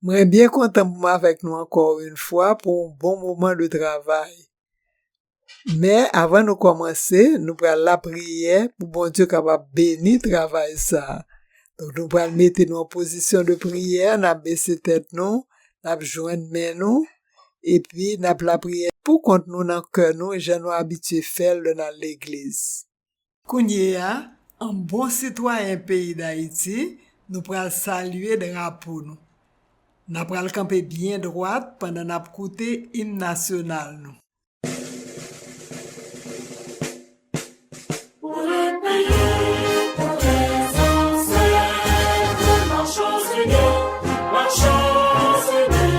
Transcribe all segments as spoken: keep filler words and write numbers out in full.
Mwen byen kontan pou m avèk nou ankò yon fwa pou yon bon moman de travay. Men, avan nou kòmanse, nou pral lapriyè pou Bondye kapab beni travay sa a. Donk, nou pral mete nou an pozisyon de priyè, n ap bese tèt nou, n ap jwenn men nou, epi n ap lapriyè pou kont nou nan kè nou, jan nou abitye fè l lè n al legliz. Kounye a, an bon sitwayen peyi Dayiti, nou pral salye drapo nou. N ap pral kanpe byen dwat pandan n ap koute im nasyonal nou. Pour le pays, pour les ancêtres, marchons unis, marchons unis.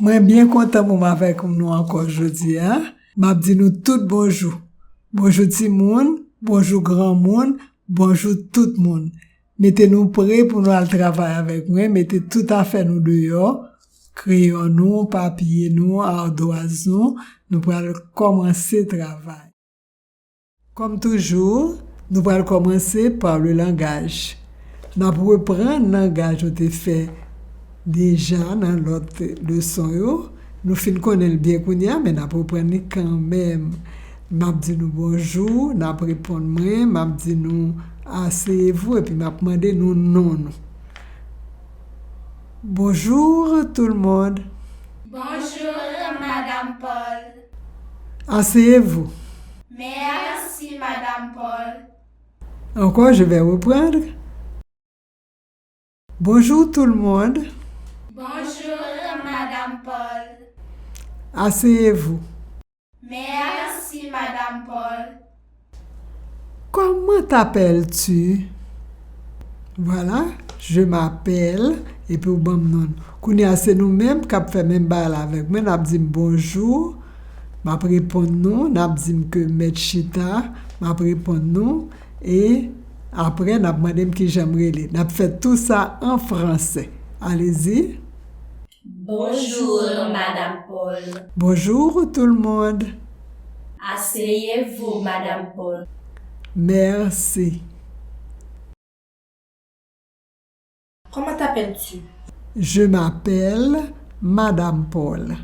Mwen byen kontan pou m avèk nou ankò jodi a. M ap di nou tout bonjou. Bonjou timoun, bonjou granmoun, bonjou tout moun. Mete nou pre pou nou al travay avèk mwen, mete tout afè nou deyò, kreyon nou, papye nou, adwaz nou, nou pral kòmanse travay. Kòm toujou, nou pral kòmanse pa le langaj. N ap reprann langaj nou te fè deja nan lòt leson yo. Nou fin konnen l byen kounye a, men n ap reprann li kanmenm. M ap di nou bonjou, n ap reponn mwen, m ap di nou asseyez-vous, epi m ap mande nou non nou. Bonjour tout le monde. Bonjour, Madame Paul. Asseyez-vous. Merci, Madame Paul. Encore, je vais reprendre. Bonjour tout le monde. Bonjour, Madame Paul. Asseyez-vous. Merci, Madame Paul. Comment t'appelles-tu? Voilà, je m'appelle, epi w ban m non. Kounye a, se nou menm k ap fè menm bagay la avèk mwen, n ap di m bonjou, m ap reponn nou, n ap di m ke mèt chita, m ap reponn nou, e apre, n ap mande m kijan m rele. N ap fè tou sa an fransè. Allez-y. Bonjour, Madame Paul. Bonjour tout le monde. Asseyez-vous, Madame Paul. Merci. Comment t'appelles-tu? Je m'appelle Madame Paul.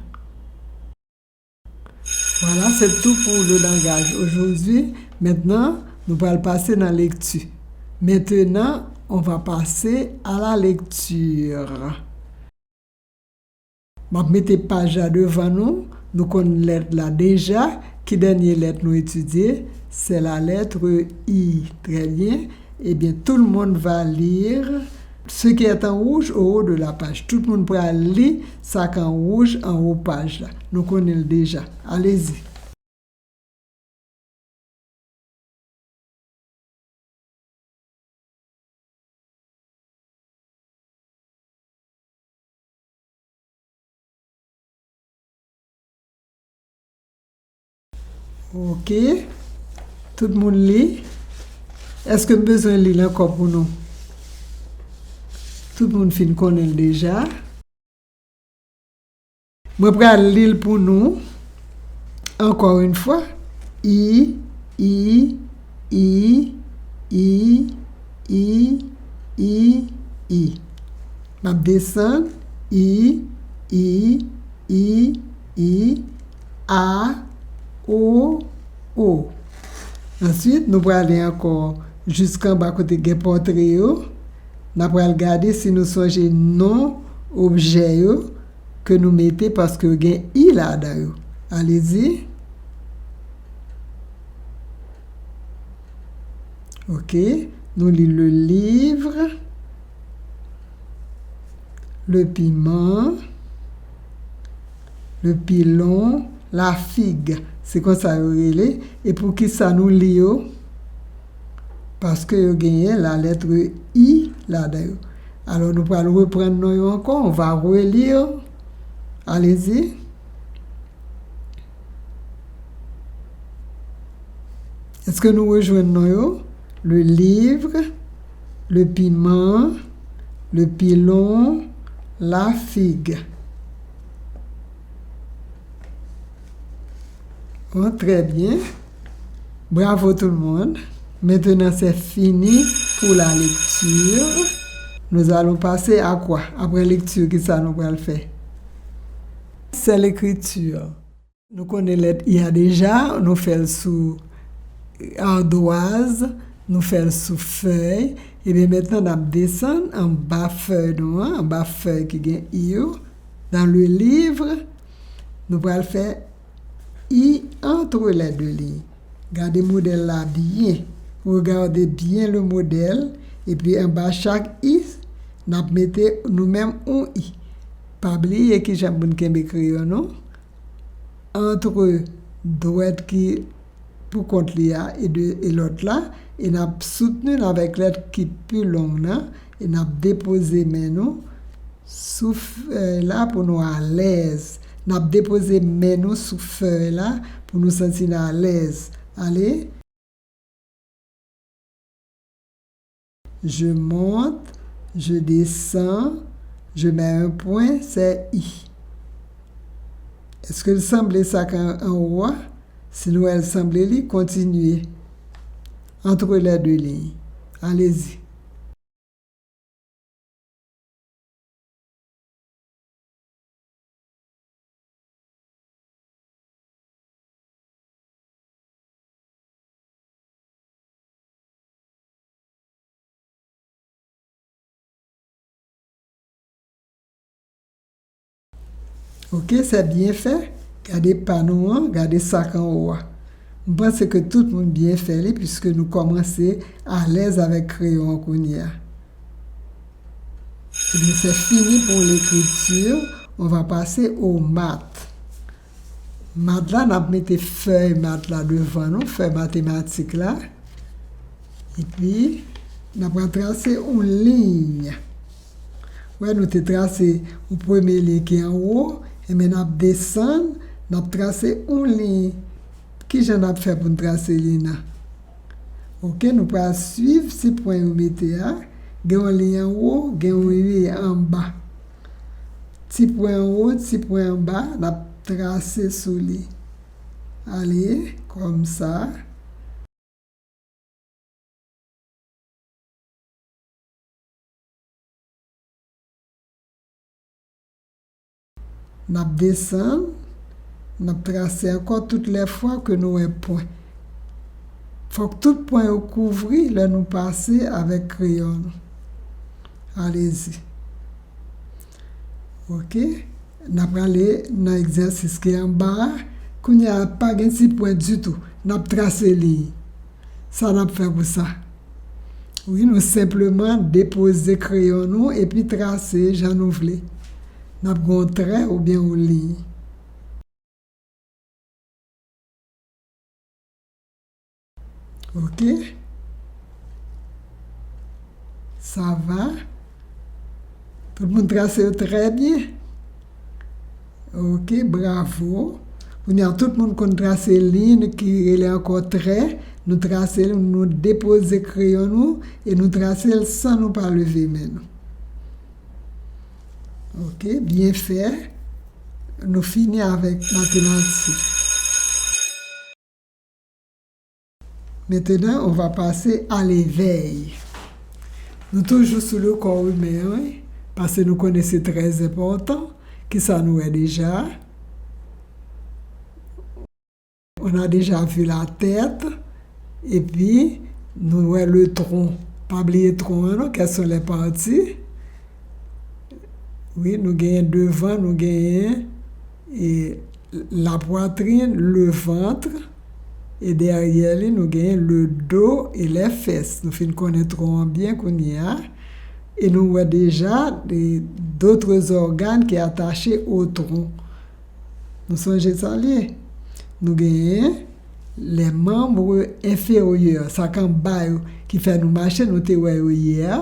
Voilà, c'est tout pour le langage aujourd'hui. Maintenant, nou pral pase nan lekti. Maintenant, on va passer à la lecture. M ap mete paj la devan nou. Nou konn lèt la deja. Ki dènye lèt nou etidye? C'est la lettre I. Très bien. Eh bien, tout le monde va lire ce qui est en rouge au haut de la page. Tout moun pral li sa k an wouj anwo paj la. Nou konnen l deja. Allez-y. Ok. Tout moun li. Èske m bezwen li l ankò pou nou? Tout moun fin konnen l deja. Mwen pral li l pou nou. Encore une fois. I, I, I, I, I, I, I. M ap desann. I, I, I, I, A, O, O. Answit, nou prale ankò jiskanba kote gen pòtre yo. N a pral gade si nou sonje non objè yo ke nou mete paske yo gen I ladan yo. Allez-y. Ok. Nou li le livre, le piment, le pilon, La figue, se konsa yo rele. E poukisa nou li yo? Paske yo genyen lalèt I ladan yo. Alò, nou pral reprann non yo ankò. On va relire. Allez-y. Èske nou rejwenn non yo? Le livre, le piment, le pilon, la figue. Bon, très bien. Bravo tout le monde. Maintenant, c'est fini pour la lecture. Nous allons passer à quoi? Après lecture, kisa nou pral fè? C'est l'écriture. Nou konnen lèt I a deja, nou fè l sou ardwaz, nou fè l sou fèy. Ebyen, mentnan, n ap desann anba fèy nou an, anba fèy ki gen I yo. Dans le livre, nou pral fè I entre les deux lignes. Gade modèl la byen. Regardez bien le modèle. Epi anba chak I, n ap mete nou menm yon I. Pa bliye kijan pou n kenbe kreyon nou. Antre dwèt ki pou kont li a e de, e lòt la, e n ap soutni l avèk lèt ki pi long nan, e n ap depoze men nou sou fèy la pou nou alèz. N ap depoze men nou sou fèy la pou nou santi n alèz. Ale. Je monte, je descends, je mets un point, c'est I. Èske l sanble sa k an, anwo a? Si nou wè l sanble li, kontinye. Entre les deux lignes. Allez-y. Oke, se byen fè. Gade pa nou an, gade sa k anwo a. M panse ke tout moun byen fè li, piske nou kòmanse alèz avèk kreyon an kounye a. Ebyen, c'est fini pour l'écriture. On va passer aux maths. Mat la, n ap mete fèy mat la devan nou, fèy matematik la. Epi, n ap trase yon liy. Wè, nou te trase yon premye liy ki anwo, enben, n ap desann, n ap trase yon liy. Kijan n ap fè pou n trase liy nan? Oke, nou pral swiv ti pwen yo mete a. Gen yon liy anwo, gen yon liy anba. Ti pwen anwo, ti pwen anba, n ap trase sou li. Ale, kòmsa. N ap desann, n ap trase ankò tout lè fwa ke nou wè pwen. Fòk tout pwen yo kouvri lè nou pase avèk kreyon nou. Alezi. Oke. N ap prale nan egzèsis ki anba a. Kounye a, pa gen ti pwen ditou. N ap trase liy. Sa n ap fè pou sa? Wi, nou senpleman depoze kreyon nou epi trase jan nou vle. N ap gen yon trè oubyen yon liy. Oke. Sa va? Tout moun trase yo trè byen. Oke, bravo. Kounye a, tout moun konn trase liy ki rele ankò trè. Nou trase l, nou depoze kreyon nou e nou trase l san nou pa leve men nou. Oke, byen fè. Nou fini avèk matematik. Maintenant, on va passer à l'éveil. Nou toujou sou le corps humain, wi, paske nou konnen se trè enpòtan. Kisa nou wè deja? On a déjà vu la tête. Epi, nou wè le tronc. Pa bliye tronc an, non? Quelles sont les parties? Wi, nou genyen devan, nou genyen, e, la poitrine, le ventre, e dèyè li, nou genyen le dos et les fesses. Nou fin konnen tronc an byen kounye a. E nou wè deja de, d'autres organes ki atache au tronc. Nou sonje sa l ye. Nou genyen les membres inférieurs, sa k anba yo, ki fè nou mache, nou te wè yo yè.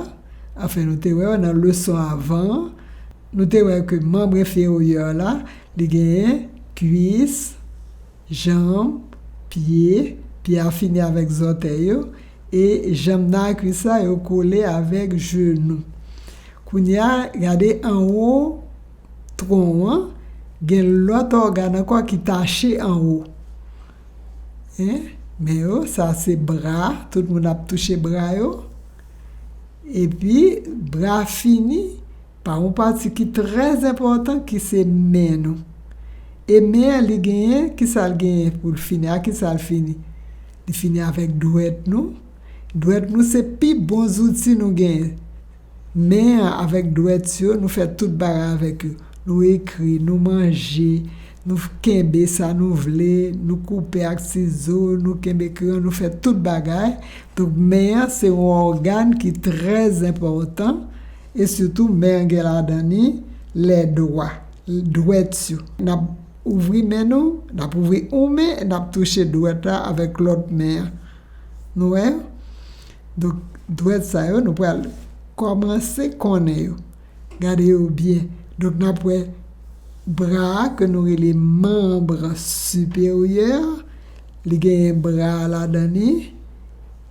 Anfen, nou te wè yo nan leson avan an. Nou te wè ke manm enferyè la, li genyen kwis, janm, pye, pye a fini avèk zòtèy yo, e janm nan ak kwis la, yo kole avèk jenou. Kounye a, gade anwo tron an, gen lòt ògàn ankò ki tache anwo. Hein? Men yo, sa se bra, tout moun ap touche bra yo. Epi, bra fini pa yon pati ki trè enpòtan, ki se men nou. E men an, li genyen, ki sa l genyen pou l fini? A ki sa l fini? Li fini avèk dwèt nou. Dwèt nou se pi bon zouti nou genyen. Men an avèk dwèt yo, nou fè tout bagay avèk yo. Nou ekri, nou manje, nou kenbe sa nou vle, nou koupe ak sizo, nou kenbe kreyon, nou fè tout bagay. Donk, men an se yon ògàn ki trè enpòtan, e sitou men an gen ladan li lèdwa, dwèt yo. N ap ouvri men nou, n ap ouvri yon men, n ap touche dwèt la avèk lòt men an. Nou wè? Donk, dwèt sa yo, nou pral kòmanse konnen yo. Gade yo byen. Donk, n ap wè bra a ke nou rele manbre siperyè. Li genyen bra a ladan li.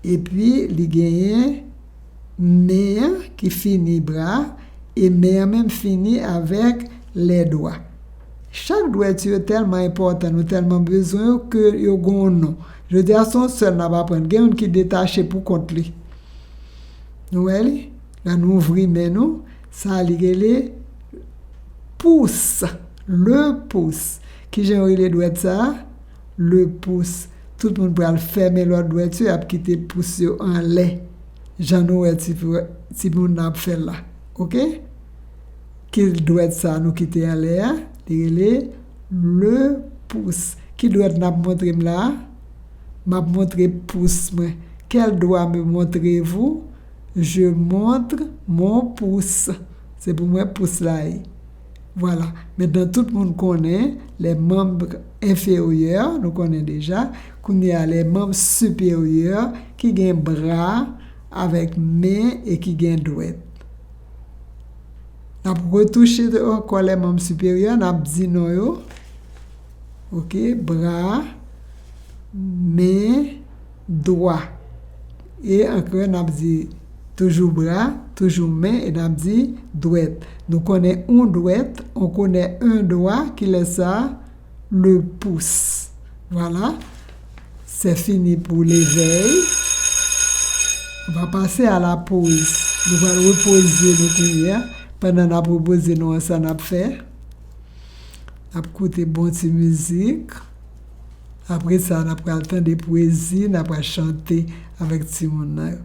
Epi, li genyen men an ki fini bra a. E men an menm fini avèk lèdwa. Chak dwèt yo tèlman enpòtan, nou tèlman bezwen yo ke yo gen yon non. Jodi a, se yon sèl n ap aprann. Gen youn ki detache pou kont li. Nou wè li? Lè nou ouvri men nou, sa li rele pous. Le pouce. Kijan yo rele dwèt sa a? Le pouce. Tout moun pral fèmen lòt dwèt yo, y ap kite pous yo anlè. Jan nou wè ti, timoun nan ap fè l la. Oke? Ki dwèt sa a nou kite anlè a? Li rele le pouce. Ki dwèt n ap montre m la a? M ap montre pous mwen. Quel doigt me montrez-vous? Je montre mon pouce. Se pou mwen pous la ye. Vwala. Mentnan, tout moun konnen les membres inférieurs, nou konnen deja. Kounye a, les membres supérieurs, ki gen bra avèk men e ki gen dwèt. N ap retouche ankò les membres supérieurs, n ap di non yo. Oke, bra, men, dwa. E ankò, n ap di toujou bra, toujou men, e n ap di dwèt. Nou konnen yon dwèt, on connaît un doigt, kilès sa? Le pouce. Vwala. Se fini pou l'éveil. On va passer à la pause. Nou pral repoze nou kounye a. Pandan n ap repoze nou an, sa n ap fè? N ap koute bon ti mizik. Apre sa, n ap pral tande pwezi, n ap pral chante avèk timoun nan yo.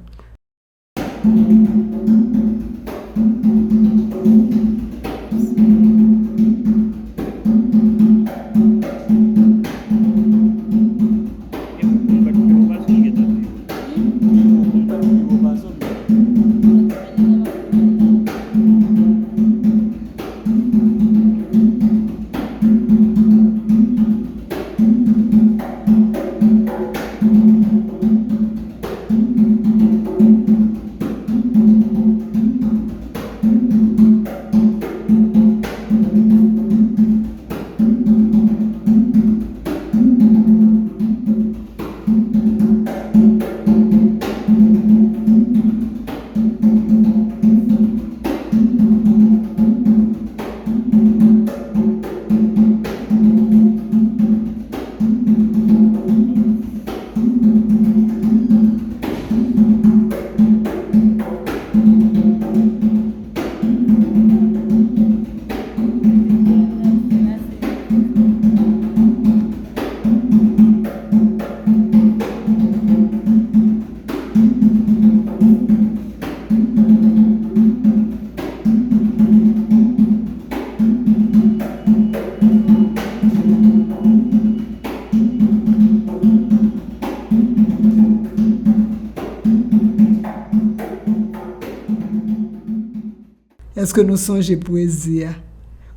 Èske nou sonje pwezi a?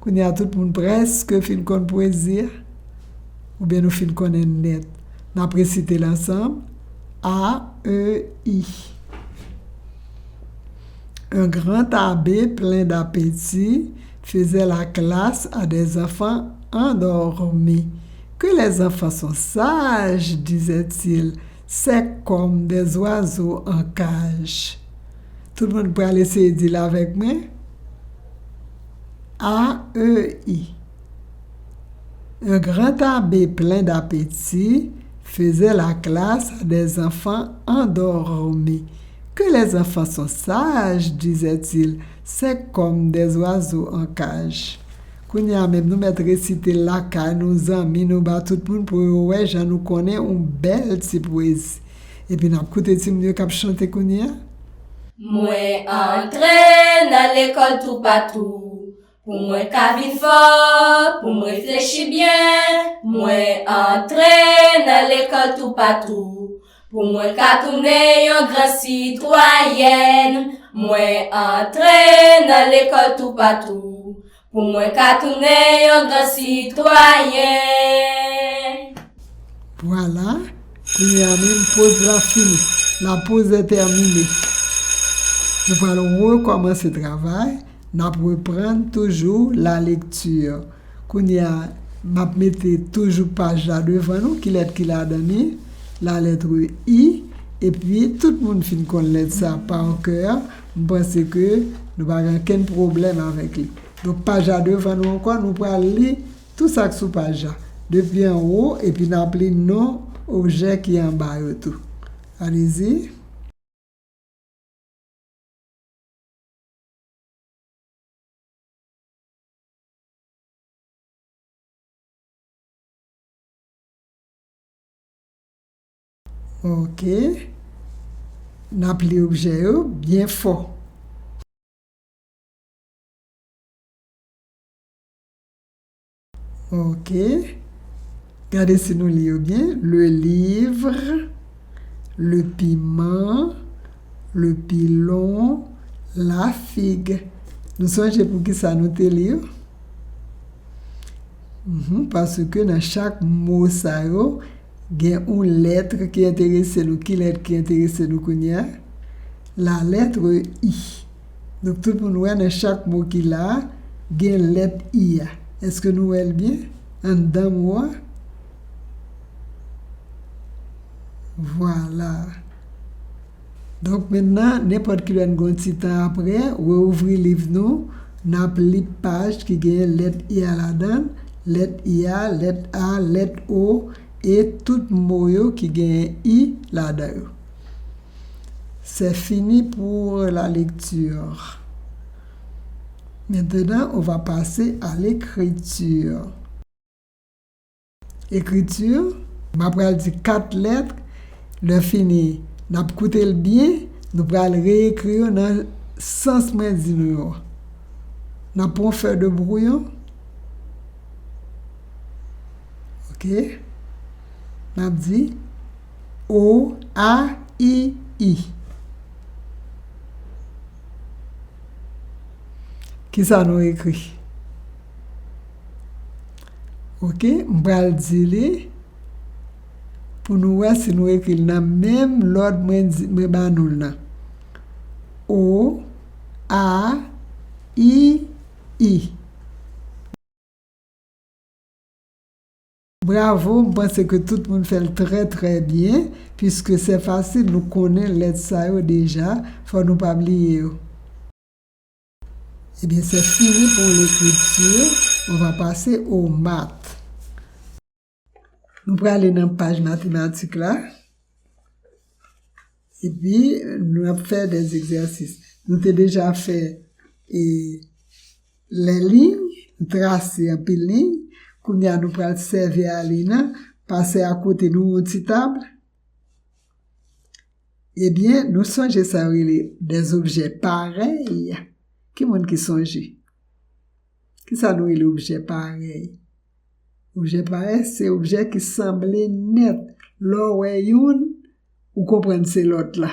Kounye a, tout moun prèske fin konn pwezi a. Oubyen nou fin konnen nèt. N ap resite l ansanm. A E I. Un grand abbé plein d'appétit faisait la classe à des enfants endormis. Que les enfants sont sages, disait-il, c'est comme des oiseaux en cage. Tout moun pral eseye di l avèk mwen. A E I. Un grand abbé plein d'appétit faisait la classe à des enfants endormis. Que les enfants sont sages, disait-il, c'est comme des oiseaux en cage. Kounye a menm, nou mèt resite l lakay nou, zanmi nou, ba tout moun pou yo wè jan nou konnen yon bèl ti pwezi. Epi n ap koute timoun yo k ap chante kounye a. Mwen antre nan lekòl toupatou, pou mwen ka vin fò, pou m reflechi byen. Mwen antre nan lekòl toupatou, pou mwen ka tounen yon gran sitwayèn. Mwen antre nan lekòl toupatou, pou mwen ka tounen yon gran sitwayen. Vwala, kounye a menm poz la fini. La pause est terminée. Nou pral rekòmanse travay. N ap reprann toujou la lecture. Kounye a, m ap mete toujou paj la devan nou, ki lèt ki ladan li, la lettre I, epi tout moun fin konn lèt sa pa kè, m panse ke nou pa gen okenn pwoblèm avèk li. Donk, paj la devan nou ankò, nou pral li tout sa k sou paj la, depi anwo, epi n ap li non objè ki anba yo tou. Allez-y. Ok. N ap li objè yo byen fò. Ok. Gade si nou li yo byen. Le livre, le piment, le pilon, la figue. Nou sonje pou ki sa nou te li yo? Mhm, paske nan chak mo sa yo, gen yon lèt ki enterese nou. Ki lèt ki enterese nou kounye a? La lettre I. Donk, tout moun wè nan chak mo ki la a, gen lèt I a. Èske nou wè l byen? Anndan mo a? Vwala. Donk, mentnan, nenpòt kilè n gen yon ti tan apre, reouvri liv nou, n ap li paj ki genyen lèt I a ladan l, lèt I a, lèt A, lèt O, e tout mo yo ki genyen I ladan yo. C'est fini pour la lecture. Maintenant, on va passer à l'écriture. Ekriti, m ap pral di kat lèt. Lè fini, n ap koute l byen. Nou pral reyekri yo nan sans mwen di nou yo. N ap pran fè de brouyon. Ok. N ap di O, A, I, I. Kisa nou ekri? Ok, m pral di li pou nou wè si nou ekri l nan menm lòd mwen di, mwen ba nou l nan. O, A, I, I. Bravo, m panse ke tout moun fè l trè, trè byen, puisque c'est facile, nou konnen lèt sa yo deja, fò nou pa bliye yo. Ebyen, c'est fini pour l'écriture, on va passer aux maths. Nou prale nan paj matematik la. Epi, nou ap fè des exercices. Nou te deja fè, e, les lignes, nou trase anpil liy. Kounye a, nou pral sèvi a liy nan, pase akote nou yon ti tab. Ebyen, nou sonje sa yo rele des objets pareils. Ki moun ki sonje? Kisa nou rele objè parèy? Objè parèy se objè ki sanble nèt. Lè w wè youn, ou konprann se lòt la.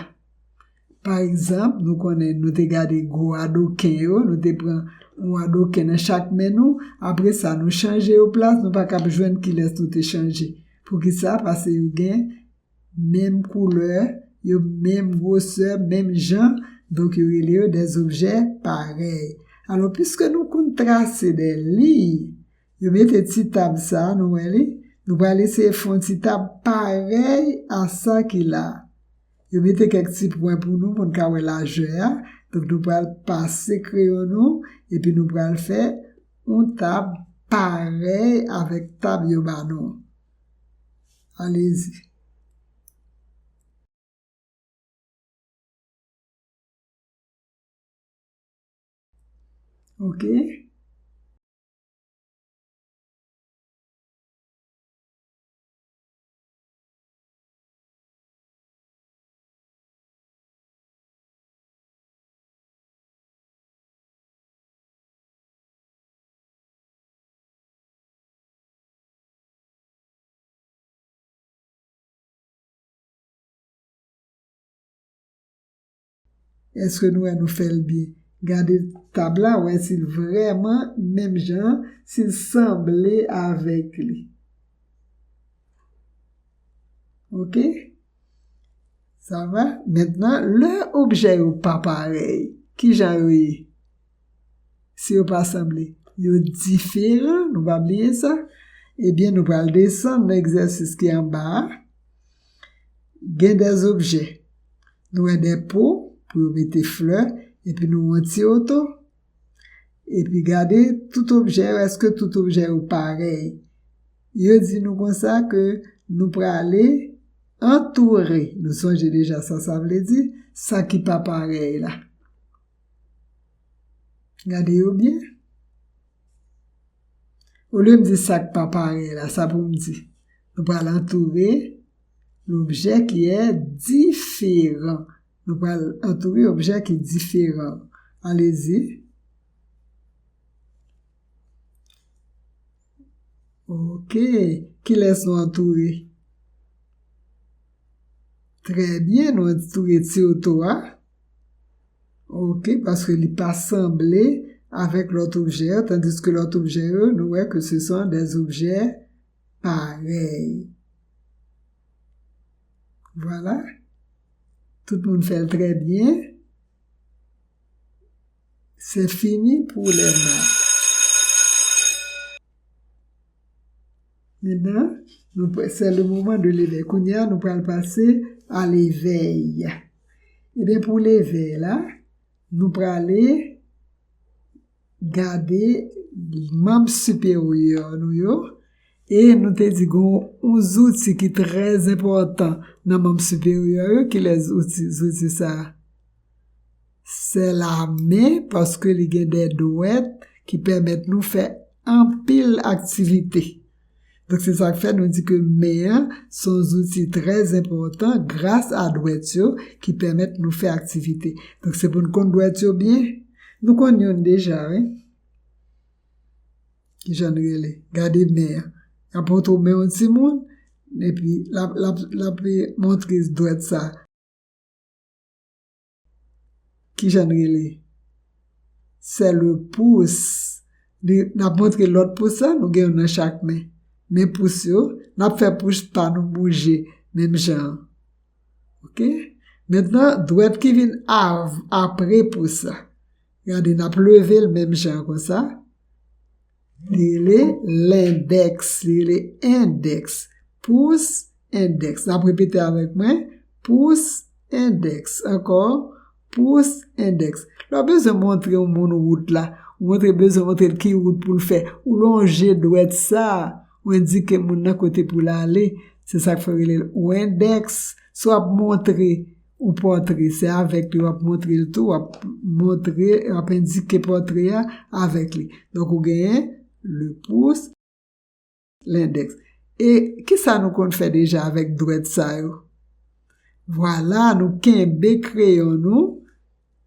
Pa egzanp, nou konnen nou te gade gwo adoken yo, nou te pran yon adoken nan chak men nou, apre sa nou chanje yo plas, nou pa kab jwenn kilès nou te chanje. Poukisa? Paske yo gen menm koulè, yo menm gwosè, menm jan, donk yo rele yo des objets pareils. Alò, piske nou konn trase de liy, yo mete ti tab sa, nou wè li, nou pral eseye fè yon ti tab parèy a sa ki la. Yo mete kèk ti pwen pou nou, pou n ka wè lajè a. Donk, nou pral pase kreyon nou, epi nou pral fè yon tab parèy avèk tab yo ba nou. Alezi. Ok. Èske nou wè nou fè l byen? Gade tab la, wè si l vrèman menm jan, si l sanble avèk li. Ok? Sa va? Mentnan, lè objè yo pa parèy, ki jan yo ye? Si yo pa sanble, yo diferan, nou pa bliye sa. Ebyen, nou pral desann nan egzèsis ki anba a. Gen des objets. Nou wè de po pou yo mete flè, epi nou wè yon ti oto. Epi gade tout objè yo, èske tout objè yo parèy? Yo di nou konsa ke nou prale antoure, nou sonje deja sa sa vle di, sa ki pa parèy la. Gade yo byen. Olye m di sa k pa parèy la, sa pou m di? Nou pral antoure l'objet qui est différent. Nou pral antoure objè ki diferan. Alezi. Ok. Kilès nou antoure? Trè byen, nou antoure ti oto a. Ok, paske li pa sanble avèk lòt objè yo, tandiske lòt objè yo, nou wè ke ce sont des objets pareils. Vwala. Tout moun fè l trè byen. C'est fini pour les maths. Mentnan, nou pr-, c'est le moment de l'éveil. Kounye a, nou pral pase a l'éveil. Ebyen, pou l'éveil la, nou prale gade manm siperyè nou yo. E nou te di gen yon zouti ki trè enpòtan nan manm siperyè yo. Kilès zouti, zouti sa a? C'est la main, paske li gen de dwèt ki pèmèt nou fè anpil aktivite. Donk, se sa k fè nou di ke men an se yon zouti trè enpòtan gras a dwèt yo ki pèmèt nou fè aktivite. Donk, se pou n konn dwèt yo byen. Nou konn youn deja, wi. Ki jan l rele? Gade men an. Y ap montre w men yon timoun, epi l ap, l ap, l ap montre dwèt sa. Ki jan l rele? C'est le pouce. Li, n ap montre lòt pous la, nou gen youn nan chak men. Men pous yo, n ap fè pous pa nou bouje menm jan an. Ok? Mentnan, dwèt ki vin av-, apre pous la. Gade, n ap leve l menm jan an konsa. Li rele lendèks, li rele endèks. Pous, endèks. N ap repete avèk mwen. Pous, endèks. Ankò. Pous, endèks. Lè w bezwen montre yon moun wout la, ou montre, bezwen montre l ki wout pou l fè, ou lonje dwèt sa a, ou endike moun nan kote pou l ale. Se sa k fè yo rele l yon endèks. Si w ap montre yon pòtre, se avèk li w ap montre l tou, w ap montre, w ap endike pòtre a avèk li. Donk, ou genyen le pouce, lendèks. E kisa nou konn fè deja avèk dwèt sa yo? Vwala, nou kenbe kreyon nou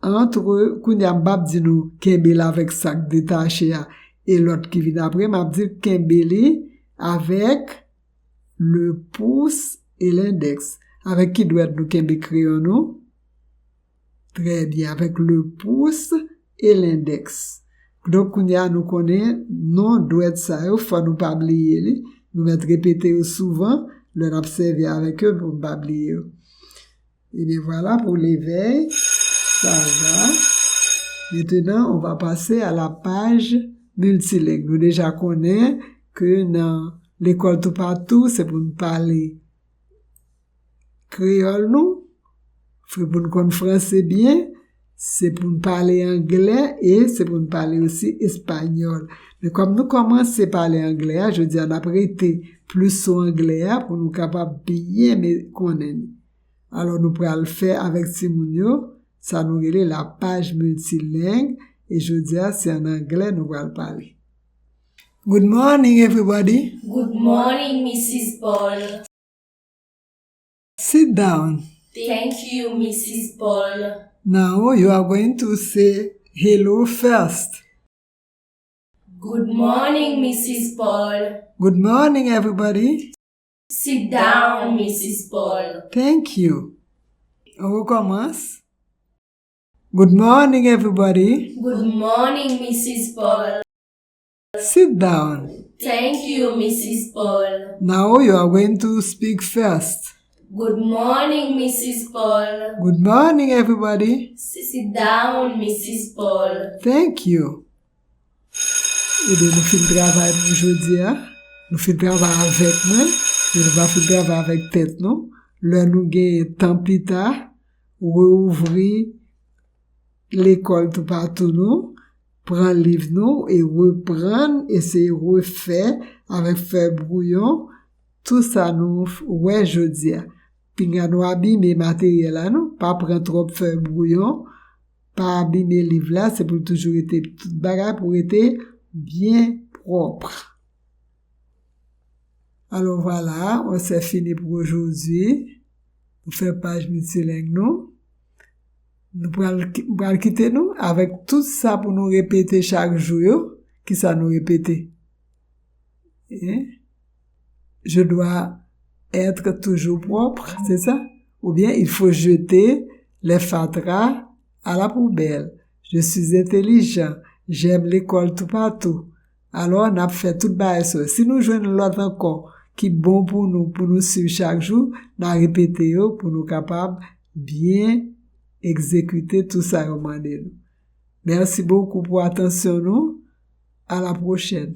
antre, kounye a m p ap di nou kenbe l avèk sa k detache a e lòt ki vin apre, m ap di kenbe li avèk le pouce et l'index. Avèk ki dwèt nou kenbe kreyon nou? Très bien, avec le pouce et l'index. Donk, kounye a nou konnen non dwèt sa yo, fò nou pa bliye li. Nou mèt repete yo souvan, lè n ap sèvi avèk yo, pou n pa bliye yo. Ebyen, vwala pou l'éveil, ça va. Maintenant, on va passer à la page multilingue. Nou deja konnen ke nan lekòl toupatou, se pou n pale kreyòl nou, fò pou n konn franse byen, se pou n pale anglè e se pou n pale osi espanyòl. Men kòm nou kòmanse pale anglè a, jodi a n ap rete plis sou anglè a pou nou kapab byen me-, konnen li. Alò, nou pral fè avèk timoun yo sa nou rele la page multilingue, e jodi a, se an anglè nou pral pale. Good morning, everybody. Good morning, Missus Paul. Sit down. Thank you, Missus Paul. Now you are going to say hello first. Good morning, Missus Paul. Good morning, everybody. Sit down, Missus Paul. Thank you. On recommence. Good morning, everybody. Good morning, Missus Paul. Sit down. Thank you, Missus Paul. Now you are going to speak first. Good morning, Missus Paul. Good morning, everybody. Sit down, Missus Paul. Thank you. Ebyen, nou fin travay pou jodi a. Nou fin travay avèk mwen, men nou pa fin travay avèk tèt nou. Lè nou gen tan pita, reouvri lekòl toupatou nou, pran liv nou e reprann, eseye refè avèk fèy bwouyon tou sa nou wè jodi a. Pinga nou abime materyèl la, non, pa pran twòp fèy bwouyon, pa abime liv la, se pou l toujou rete, tout bagay pou rete byen pwòp. Alò, vwala, on se fini pou ojodi. Nou fè paj miltileng nou. Nou pral, ki- pral kite nou avèk tout sa pou nou repete chak jou yo. Kisa nou repete? Hein? Je dois être toujours propre, c'est ça? Ou bien, il faut jeter les fatras à la poubelle. Je suis intelligent. J'aime l'école toupatou. Alò, n ap fè tout bagay sa yo. Si nou jwenn lòt ankò ki bon pou nou, pou nou swiv chak jou, n a repete yo pou nou kapab byen egzekite tout sa yo mande nou. Merci beaucoup pou atansyon nou. À la prochaine.